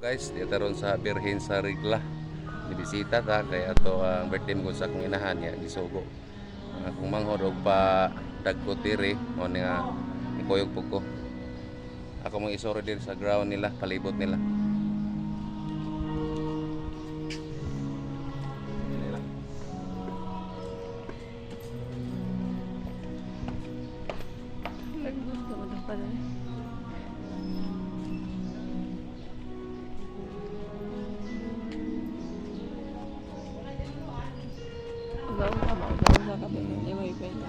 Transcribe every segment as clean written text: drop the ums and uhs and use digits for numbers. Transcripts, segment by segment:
Guys, dito ron sa Birhen sa Regla. Nibisita ta kay ato ang birthday mo sa akong inahan niya gisugo. Ang akong manghod og pa dagko diri mao ni nga nikuyog pug ko. Ako mong isoro diri sa ground nila, palibot nila. Gusto mo daw pala. Ugaw ka ba? Ugaw sa kape. Hindi mo ipenta.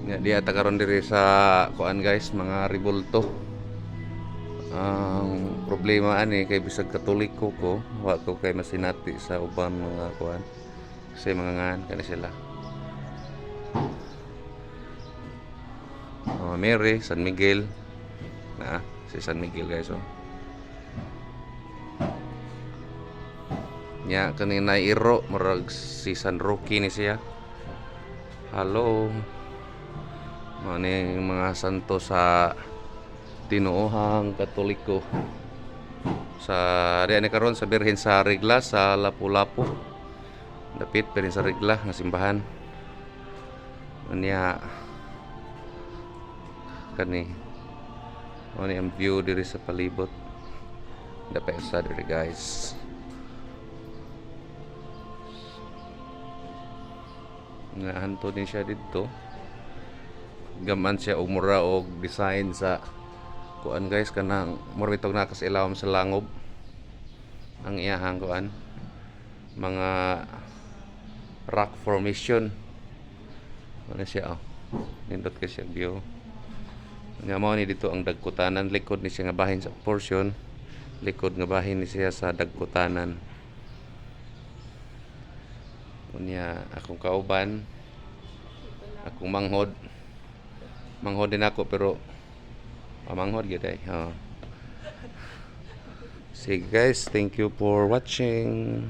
Nga diya ta karon diri sa kuan guys, mga ribulto. Ang problema ani kay bisag Katoliko ko, wa ko kay masinati sa uban mga kuan. Kasi mga ngan kani sila. Oh, Mary, San Miguel. Na, si San Miguel guys oh. Nya kanina iro murag si San Roque ni siya. Hello. Mao ni mga santo sa tinuohang Katoliko. Sa diyan ni karon sa Birhen sa Regla sa Lapu-Lapu. Dapit Birhen sa Regla nga simbahan. Unya kani mao ni ang view diri sa palibot. Dapit sa diri guys. Nga hanto din siya didto. Gaman siya og mura og design sa kuan guys, kanang mura bitog na sa ilawom sa langob ang iyahang kuan, mga rock formation. Ano siya oh, nindot kay siya view nga. Mao ni dito ang dagkutanan, likod ni siya nga bahin sa portion, likod nga bahin ni siya sa dagkutanan. Unya akong kauban, akong manghod. Manghod din ako pero pamanghod gyud ay. Oh. Sige guys, thank you for watching.